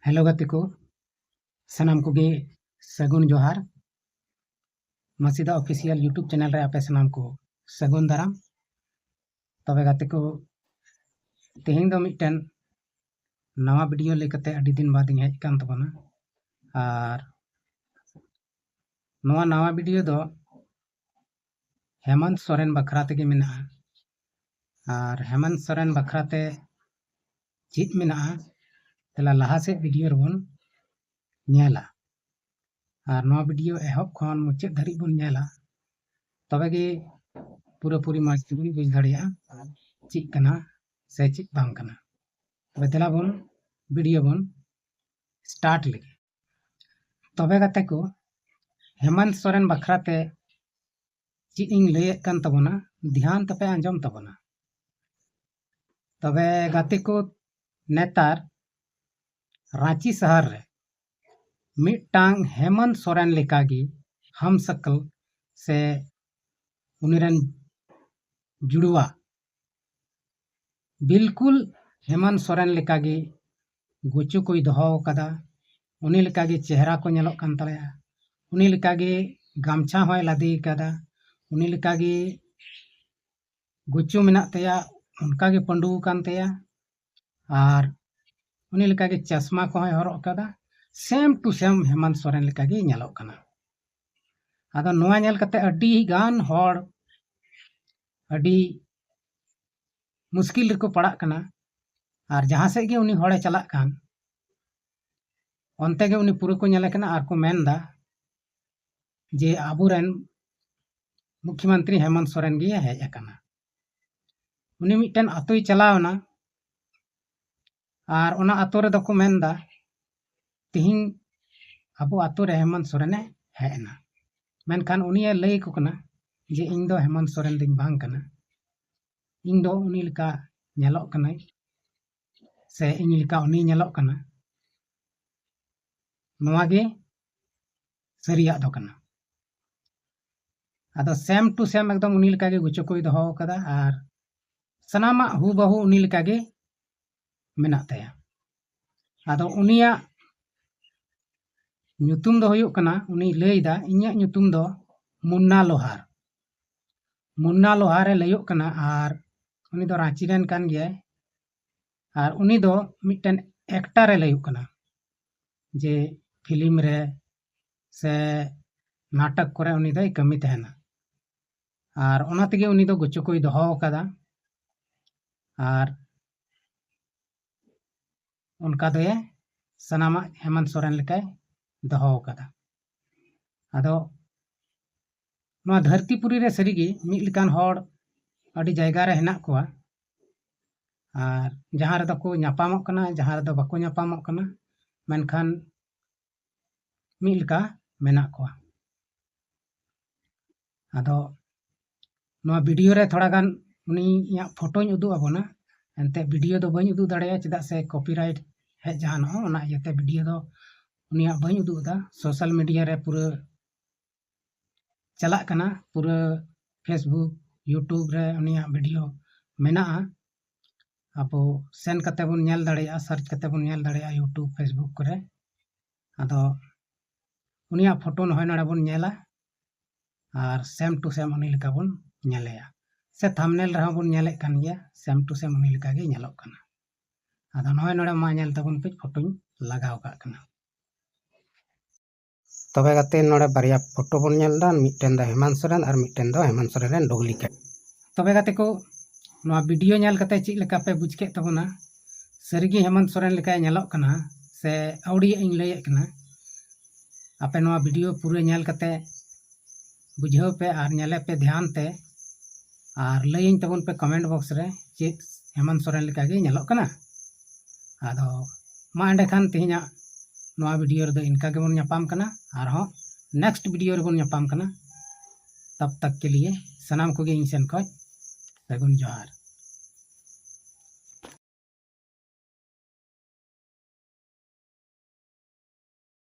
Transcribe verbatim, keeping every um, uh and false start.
Hello ᱜᱟᱛᱮ ᱠᱚ, ᱥᱟᱱᱟᱢ ᱠᱚᱜᱮ ᱥᱟᱹᱜᱩᱱ ᱡᱚᱦᱟᱨ᱾ ᱢᱟᱥᱤᱫᱟ ᱚᱯᱷᱤᱥᱤᱭᱟᱞ YouTube ᱪᱮᱱᱮᱞ ᱨᱮ ᱟᱯᱮ ᱥᱟᱱᱟᱢ ᱠᱚ ᱥᱟᱹᱜᱩᱱ ᱫᱟᱨᱟᱢ᱾ ᱛᱚᱵᱮ ᱜᱟᱛᱮ ᱠᱚ, ᱛᱮᱦᱮᱧ ᱫᱚ ᱢᱤᱫᱴᱮᱱ ᱱᱟᱣᱟ ᱵᱷᱤᱰᱤᱭᱳ ᱞᱟᱹᱭ ᱠᱟᱛᱮ ᱟᱹᱰᱤ ᱫᱤᱱ ᱵᱟᱫ ᱤᱧ ᱦᱮᱡ ᱟᱠᱟᱱ ᱛᱟᱵᱚᱱᱟ᱾ ᱟᱨ ᱱᱚᱣᱟ ᱱᱟᱣᱟ ᱵᱷᱤᱰᱤᱭᱳ ᱫᱚ ᱦᱮᱢᱟᱱᱛ ᱥᱚᱨᱮᱱ ᱵᱟᱠᱷᱨᱟ ᱛᱮᱜᱮ ᱢᱮᱱᱟᱜᱼᱟ᱾ ᱟᱨ ᱦᱮᱢᱟᱱᱛ ᱥᱚᱨᱮᱱ ᱵᱟᱠᱷᱨᱟ ᱛᱮ ᱪᱮᱫ ᱢᱮᱱᱟᱜᱼᱟ, ᱛᱟᱦᱞᱮ ᱞᱟᱦᱟ ᱥᱮᱫ ᱵᱷᱤᱰᱤᱭᱳ ᱨᱮᱵᱚᱱ ᱧᱮᱞᱟ᱾ ᱟᱨ ᱱᱚᱣᱟ ᱵᱷᱤᱰᱤᱭᱳ ᱮᱦᱚᱵ ᱠᱷᱚᱱ ᱢᱩᱪᱟᱹᱫ ᱫᱷᱟᱹᱨᱤᱡ ᱵᱚᱱ ᱧᱮᱞᱟ, ᱛᱚᱵᱮ ᱜᱮ ᱯᱩᱨᱟᱹᱯᱩᱨᱤ ᱢᱚᱡᱽ ᱛᱮᱵᱚᱱ ᱵᱩᱡᱽ ᱫᱟᱲᱮᱭᱟᱜᱼᱟ ᱪᱮᱫ ᱠᱟᱱᱟ ᱥᱮ ᱪᱮᱫ ᱵᱟᱝ ᱠᱟᱱᱟ᱾ ᱛᱚᱵᱮ ᱫᱮᱞᱟ ᱵᱚᱱ ᱵᱷᱤᱰᱤᱭᱳ ᱵᱚᱱ ᱥᱴᱟᱨᱴ ᱞᱮᱜᱮ᱾ ᱛᱚᱵᱮ ᱜᱟᱛᱮ ᱠᱚ, ᱦᱮᱢᱟᱱᱛ ᱥᱚᱨᱮᱱ ᱵᱟᱠᱷᱨᱟ ᱛᱮ ᱪᱮᱫ ᱤᱧ ᱞᱟᱹᱭᱮᱫ ᱠᱟᱱ ᱛᱟᱵᱚᱱᱟ, ᱫᱷᱮᱭᱟᱱ ᱛᱟᱯᱮ ᱟᱸᱡᱚᱢ ᱛᱟᱵᱚᱱᱟ᱾ ᱛᱚᱵᱮ ᱜᱟᱛᱮ ᱠᱚ, ᱱᱮᱛᱟᱨ ᱨᱟᱸᱪᱤ ᱥᱟᱦᱟᱨ ᱨᱮ ᱢᱤᱫᱴᱟᱝ ᱦᱮᱢᱟᱱᱛ ᱥᱚᱨᱮᱱ ᱞᱮᱠᱟᱜᱮ ᱦᱟᱢᱥᱟᱠᱞ ᱥᱮ ᱩᱱᱤ ᱨᱮᱱ ᱡᱩᱲᱣᱟ ᱵᱤᱞᱠᱩᱞ ᱦᱮᱢᱟᱱᱛ ᱥᱚᱨᱮᱱ ᱞᱮᱠᱟᱜᱮ ᱜᱩᱪᱩ ᱠᱚᱭ ᱫᱚᱦᱚ ᱟᱠᱟᱫᱟ᱾ ᱩᱱᱤ ᱞᱮᱠᱟᱜᱮ ᱪᱮᱦᱨᱟ ᱠᱚ ᱧᱮᱞᱚᱜ ᱠᱟᱱ ᱛᱟᱭᱟ, ᱩᱱᱤ ᱞᱮᱠᱟᱜᱮ ᱜᱟᱢᱪᱷᱟ ᱦᱚᱸᱭ ᱞᱟᱫᱮ ᱟᱠᱟᱫᱟ, ᱩᱱᱤ ᱞᱮᱠᱟᱜᱮ ᱜᱩᱪᱩ ᱢᱮᱱᱟᱜ ᱛᱟᱭᱟ, ᱚᱱᱠᱟᱜᱮ ᱯᱟᱹᱰᱩ ᱟᱠᱟᱱ ᱛᱟᱭᱟ᱾ ᱟᱨ ᱩᱱᱤ ᱞᱮᱠᱟᱜᱮ ᱪᱟᱥᱢᱟ ᱠᱚᱦᱚᱸᱭ ᱦᱚᱨᱚᱜ ᱟᱠᱟᱫᱟ᱾ ᱥᱮᱢ ᱴᱩ ᱥᱮᱢ ᱦᱮᱢᱟᱱᱛ ᱥᱚᱨᱮᱱ ᱞᱮᱠᱟᱜᱮ ᱧᱮᱞᱚᱜ ᱠᱟᱱᱟ᱾ ᱟᱫᱚ ᱱᱚᱣᱟ ᱧᱮᱞ ᱠᱟᱛᱮ ᱟᱹᱰᱤ ᱜᱟᱱ ᱦᱚᱲ ᱟᱹᱰᱤ ᱢᱩᱥᱠᱤᱞ ᱨᱮᱠᱚ ᱯᱟᱲᱟᱜ ᱠᱟᱱᱟ᱾ ᱟᱨ ᱡᱟᱦᱟᱸ ᱥᱮᱫ ᱜᱮ ᱩᱱᱤ ᱦᱚᱲᱮ ᱪᱟᱞᱟᱜ ᱠᱟᱱ, ᱚᱱᱛᱮ ᱜᱮ ᱩᱱᱤ ᱯᱩᱨᱟᱹ ᱠᱚ ᱧᱮᱞᱮ ᱠᱟᱱᱟ ᱟᱨ ᱠᱚ ᱢᱮᱱᱫᱟ ᱡᱮ ᱟᱵᱚᱨᱮᱱ ᱢᱩᱠᱷᱭᱚᱢᱚᱱᱛᱨᱤ ᱦᱮᱢᱚᱱᱛ ᱥᱚᱨᱮᱱ ᱜᱮ ᱦᱮᱡ ᱟᱠᱟᱱᱟ᱾ ᱩᱱᱤ ᱢᱤᱫᱴᱮᱱ ᱟᱛᱳᱭ ᱪᱟᱞᱟᱣ ᱮᱱᱟ, ᱟᱨ ᱚᱱᱟ ᱟᱛᱳ ᱨᱮᱫᱚ ᱠᱚ ᱢᱮᱱᱫᱟ ᱛᱤᱦᱤᱧ ᱟᱵᱚ ᱟᱛᱳ ᱨᱮ ᱦᱮᱢᱚᱱᱛ ᱥᱚᱨᱮᱱᱮ ᱦᱮᱡ ᱮᱱᱟ᱾ ᱢᱮᱱᱠᱷᱟᱱ ᱩᱱᱤᱭᱮ ᱞᱟᱹᱭ ᱟᱠᱚ ᱠᱟᱱᱟ ᱡᱮ ᱤᱧ ᱫᱚ ᱦᱮᱢᱚᱱᱛ ᱥᱚᱨᱮᱱ ᱫᱚᱧ ᱵᱟᱝ ᱠᱟᱱᱟ, ᱤᱧ ᱫᱚ ᱩᱱᱤ ᱞᱮᱠᱟ ᱧᱮᱞᱚᱜ ᱠᱟᱱᱟᱭ ᱥᱮ ᱤᱧ ᱞᱮᱠᱟ ᱩᱱᱤ ᱧᱮᱞᱚᱜ ᱠᱟᱱᱟ᱾ ᱱᱚᱣᱟ ᱜᱮ ᱥᱟᱹᱨᱤᱭᱟᱜ ᱫᱚ ᱠᱟᱱᱟ᱾ ᱟᱫᱚ ᱥᱮᱢ ᱴᱩ ᱥᱮᱢ ᱮᱠᱫᱚᱢ ᱩᱱᱤ ᱞᱮᱠᱟᱜᱮ ᱜᱩᱪᱩ ᱠᱚᱭ ᱫᱚᱦᱚ ᱟᱠᱟᱫᱟ ᱟᱨ ᱥᱟᱱᱟᱢᱟᱜ ᱦᱩᱵᱟᱦᱩ ᱩᱱᱤ ᱞᱮᱠᱟᱜᱮ ᱢᱮᱱᱟᱜ ᱛᱟᱭᱟ᱾ ᱟᱫᱚ ᱩᱱᱤᱭᱟᱜ ᱧᱩᱛᱩᱢ ᱫᱚ ᱦᱩᱭᱩᱜ ᱠᱟᱱᱟ, ᱩᱱᱤᱭ ᱞᱟᱹᱭᱫᱟ, "ᱤᱧᱟᱹᱜ ᱧᱩᱛᱩᱢ ᱫᱚ ᱢᱩᱱᱱᱟ ᱞᱳᱦᱟᱨ, ᱢᱩᱱᱱᱟ ᱞᱳᱦᱟᱨ ᱮ ᱞᱟᱹᱭᱚᱜ ᱠᱟᱱᱟ, ᱟᱨ ᱩᱱᱤ ᱫᱚ ᱨᱟᱸᱪᱤ ᱨᱮᱱ ᱠᱟᱱ ᱜᱮᱭᱟᱭ, ᱟᱨ ᱩᱱᱤ ᱫᱚ ᱢᱤᱫᱴᱮᱱ ᱮᱠᱴᱟᱨ ᱮ ᱞᱟᱹᱭᱚᱜ ᱠᱟᱱᱟ, ᱡᱮ ᱯᱷᱤᱞᱢ ᱨᱮ ᱥᱮ ᱱᱟᱴᱚᱠ ᱠᱚᱨᱮ ᱩᱱᱤ ᱫᱚᱭ ᱠᱟᱹᱢᱤ ᱛᱟᱦᱮᱱᱟ, ᱟᱨ ᱚᱱᱟ ᱛᱮᱜᱮ ᱩᱱᱤ ᱫᱚ ᱜᱩᱪᱩᱠᱩᱭ ᱫᱚᱦᱚ ᱟᱠᱟᱫᱟ, ᱟᱨ ᱚᱱᱠᱟ ᱫᱚᱭᱮ ᱥᱟᱱᱟᱢᱟᱜ ᱦᱮᱢᱟᱱᱛ ᱥᱚᱨᱮᱱ ᱞᱮᱠᱟᱭ ᱫᱚᱦᱚ ᱟᱠᱟᱫᱟ᱾" ᱟᱫᱚ ᱱᱚᱣᱟ ᱫᱷᱟᱹᱨᱛᱤ ᱯᱩᱨᱤ ᱨᱮ ᱥᱟᱹᱨᱤᱜᱮ ᱢᱤᱫ ᱞᱮᱠᱟᱱ ᱦᱚᱲ ᱟᱹᱰᱤ ᱡᱟᱭᱜᱟ ᱨᱮ ᱦᱮᱱᱟᱜ ᱠᱚᱣᱟ, ᱟᱨ ᱡᱟᱦᱟᱸ ᱨᱮᱫᱚ ᱠᱚ ᱧᱟᱯᱟᱢᱚᱜ ᱠᱟᱱᱟ, ᱡᱟᱦᱟᱸ ᱨᱮᱫᱚ ᱵᱟᱠᱚ ᱧᱟᱯᱟᱢᱚᱜ ᱠᱟᱱᱟ, ᱢᱮᱱᱠᱷᱟᱱ ᱢᱤᱫ ᱞᱮᱠᱟ ᱢᱮᱱᱟᱜ ᱠᱚᱣᱟ᱾ ᱟᱫᱚ ᱱᱚᱣᱟ ᱵᱷᱤᱰᱤᱭᱳ ᱨᱮ ᱛᱷᱚᱲᱟ ᱜᱟᱱ ᱩᱱᱤᱭᱟᱜ ᱯᱷᱳᱴᱳᱧ ᱩᱫᱩᱜ ᱟᱵᱚᱱᱟ᱾ ᱮᱱᱛᱮᱫ ᱵᱷᱤᱰᱤᱭᱳ ᱫᱚ ᱵᱟᱹᱧ ᱩᱫᱩᱜ ᱫᱟᱲᱮᱭᱟᱜᱼᱟ, ᱪᱮᱫᱟᱜ ᱥᱮ ᱠᱚᱯᱤᱨᱟᱭᱤᱴ ᱦᱮᱡ ᱡᱟᱦᱟᱱᱚᱜᱼᱟ, ᱚᱱᱟ ᱤᱭᱟᱹᱛᱮ ᱵᱷᱤᱰᱤᱭᱳ ᱫᱚ ᱩᱱᱤᱭᱟᱜ ᱵᱟᱹᱧ ᱩᱫᱩᱜ ᱮᱫᱟ᱾ ᱥᱳᱥᱟᱞ ᱢᱤᱰᱤᱭᱟ ᱨᱮ ᱯᱩᱨᱟᱹ ᱪᱟᱞᱟᱜ ᱠᱟᱱᱟ, ᱯᱩᱨᱟᱹ Facebook, YouTube ᱨᱮ ᱩᱱᱤᱭᱟᱜ ᱵᱷᱤᱰᱤᱭᱳ ᱢᱮᱱᱟᱜᱼᱟ᱾ ᱟᱵᱚ ᱥᱮᱱ ᱠᱟᱛᱮ ᱵᱚᱱ ᱧᱮᱞ ᱫᱟᱲᱮᱭᱟᱜᱼᱟ, ᱥᱟᱨᱪ ᱠᱟᱛᱮ ᱵᱚᱱ ᱧᱮᱞ ᱫᱟᱲᱮᱭᱟᱜᱼᱟ YouTube, Facebook ᱠᱚᱨᱮ᱾ ᱟᱫᱚ ᱩᱱᱤᱭᱟᱜ ᱯᱷᱳᱴᱳ ᱱᱚᱜᱼᱚᱭ ᱱᱚᱰᱮ ᱵᱚᱱ ᱧᱮᱞᱟ, ᱟᱨ ᱥᱮᱢ ᱴᱩ ᱥᱮᱢ ᱩᱱᱤ ᱞᱮᱠᱟ ᱵᱚᱱ ᱧᱮᱞᱮᱭᱟ, ᱥᱮ ᱛᱷᱟᱢᱵᱽᱱᱮᱞ ᱨᱮᱦᱚᱸ ᱵᱚᱱ ᱧᱮᱞᱮᱫ ᱠᱟᱱ ᱜᱮᱭᱟ, ᱥᱮᱢ ᱴᱩ ᱥᱮᱢ ᱩᱱᱤ ᱞᱮᱠᱟ ᱜᱮ ᱧᱮᱞᱚᱜ ᱠᱟᱱᱟ᱾ ᱟᱫᱚ ᱱᱚᱜᱼᱚᱭ ᱱᱚᱰᱮ ᱢᱟ ᱧᱮᱞ ᱛᱟᱵᱚᱱ ᱯᱮ, ᱯᱷᱳᱴᱳᱧ ᱞᱟᱜᱟᱣ ᱠᱟᱜ ᱠᱟᱱᱟ᱾ ᱛᱚᱵᱮ ᱜᱟᱛᱮ, ᱱᱚᱰᱮ ᱵᱟᱨᱭᱟ ᱯᱷᱳᱴᱳ ᱵᱚᱱ ᱧᱮᱞ ᱮᱫᱟ, ᱢᱤᱫᱴᱮᱱ ᱫᱚ ᱦᱮᱢᱟᱱᱛ ᱥᱚᱨᱮᱱ ᱟᱨ ᱢᱤᱫᱴᱮᱱ ᱫᱚ ᱦᱮᱢᱟᱱᱛ ᱥᱚᱨᱮᱱ ᱨᱮᱱ ᱰᱩᱯᱞᱤᱠᱮᱴ᱾ ᱛᱚᱵᱮ ᱜᱟᱛᱮ ᱠᱚ, ᱱᱚᱣᱟ ᱵᱷᱤᱰᱤᱭᱳ ᱧᱮᱞ ᱠᱟᱛᱮ ᱪᱮᱫ ᱞᱮᱠᱟ ᱯᱮ ᱵᱩᱡᱽ ᱠᱮᱫ ᱛᱟᱵᱚᱱᱟ? ᱥᱟᱹᱨᱤᱜᱮ ᱦᱮᱢᱟᱱᱛ ᱥᱚᱨᱮᱱ ᱞᱮᱠᱟᱭ ᱧᱮᱞᱚᱜ ᱠᱟᱱᱟ ᱥᱮ ᱟᱹᱣᱲᱤᱭᱟᱜ ᱤᱧ ᱞᱟᱹᱭᱮᱫ ᱠᱟᱱᱟ? ᱟᱯᱮ ᱱᱚᱣᱟ ᱵᱷᱤᱰᱤᱭᱳ ᱯᱩᱨᱟᱹ ᱧᱮᱞ ᱠᱟᱛᱮ ᱵᱩᱡᱷᱟᱹᱣ ᱯᱮ ᱟᱨ ᱧᱮᱞᱮ ᱯᱮ ᱫᱷᱮᱭᱟᱱ ᱛᱮ, ᱟᱨ ᱞᱟᱹᱭᱟᱹᱧ ᱛᱟᱵᱚᱱ ᱯᱮ ᱠᱚᱢᱮᱱᱴ ᱵᱚᱠᱥ ᱨᱮ, ᱪᱮᱫ ᱦᱮᱢᱟᱱᱛ ᱥᱚᱨᱮᱱ ᱞᱮᱠᱟ ᱜᱮ ᱧᱮᱞᱚᱜ ᱠᱟᱱᱟ? ᱟᱫᱚ ᱢᱟ ᱮᱸᱰᱮᱠᱷᱟᱱ ᱛᱮᱦᱮᱧᱟᱜ ᱱᱚᱣᱟ ᱵᱷᱤᱰᱤᱭᱳ ᱨᱮᱫᱚ ᱤᱱᱠᱟ ᱜᱮᱵᱚᱱ ᱧᱟᱯᱟᱢ ᱠᱟᱱᱟ, ᱟᱨᱦᱚᱸ ᱱᱮᱠᱥᱴ ᱵᱷᱤᱰᱤᱭᱳ ᱨᱮᱵᱚᱱ ᱧᱟᱯᱟᱢ ᱠᱟᱱᱟ᱾ ᱛᱟᱵ ᱛᱟᱠ ᱠᱮ ᱞᱤᱭᱮ ᱥᱟᱱᱟᱢ ᱠᱚᱜᱮ ᱤᱧ ᱥᱮᱱ ᱠᱷᱚᱱ ᱥᱟᱹᱜᱩᱱ ᱡᱚᱦᱟᱨ᱾